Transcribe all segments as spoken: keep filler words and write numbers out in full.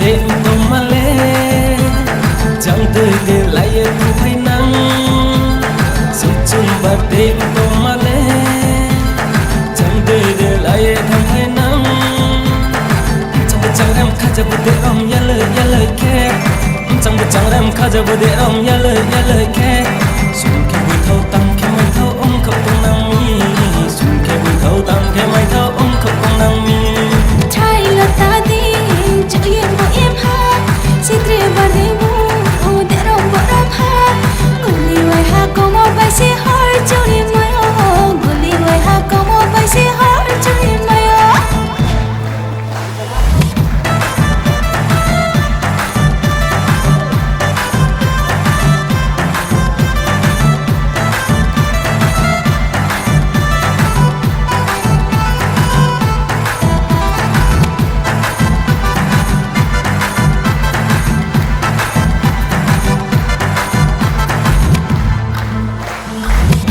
Tei wngtongmale, chang twi de laiye thangphai nang. Sichung birthday wngtongmale, chang twi de laiye thangphai nang. Chang bwchang rem khajabu de rom yalwi yalwi khe. Chang bwchang rem khajabu de rom yalwi yalwi khe. Sum khe buithao tam khe maithao wngkha tongnang mi. Sum khe buithao tam khe maithao wngkha tongnang mi. Chai lota ding chuye bo em ha. Sitri bani bu u de rom bo rom ha. Guli wai ha komo bai se hor churi mayo. Guli wai ha komo bai se hor churi mayo.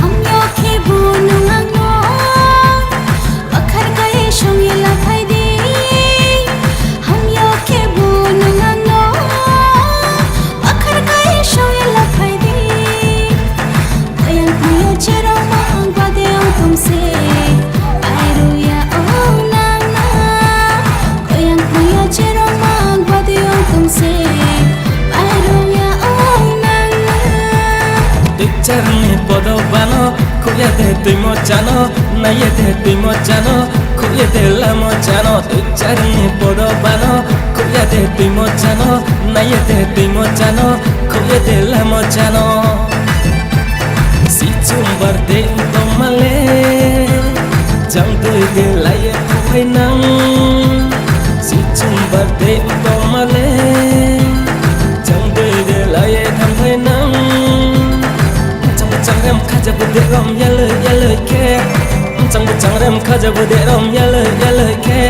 Hamya khe bo nwng angno bakhar kai songwi la phai di. Hamya khe bo nwng angno bakhar kai songwi la phai di. Koyang koyo cherok mang bade ang tongse, pai ruya o nang na. Koyang koyo cherok mang bade ang tongse, pai ruya o nang na. Twicharni podo bano, khukya de twimo chano, naiye de twimo chano, khukya de lamo chano. Twicharni podo bano, khukya de twimo chano, naiye de twimo chano, khukya de lamo chano. Sichung birthday wngtongmale, chang twi de laiye thangphai nang. Sichung birthday wngtongmale, chang twi de laiye thangphai nang. Chang bwchang rem khajabu de rom yalwi yalwi khe. Chang bwchang rem khajabu de rom yalwi yalwi khe.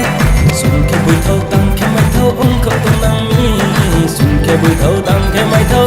Sum khe buithao tam khe maithao wngkha tongnang mi. Sum khe buithao tam khe maithao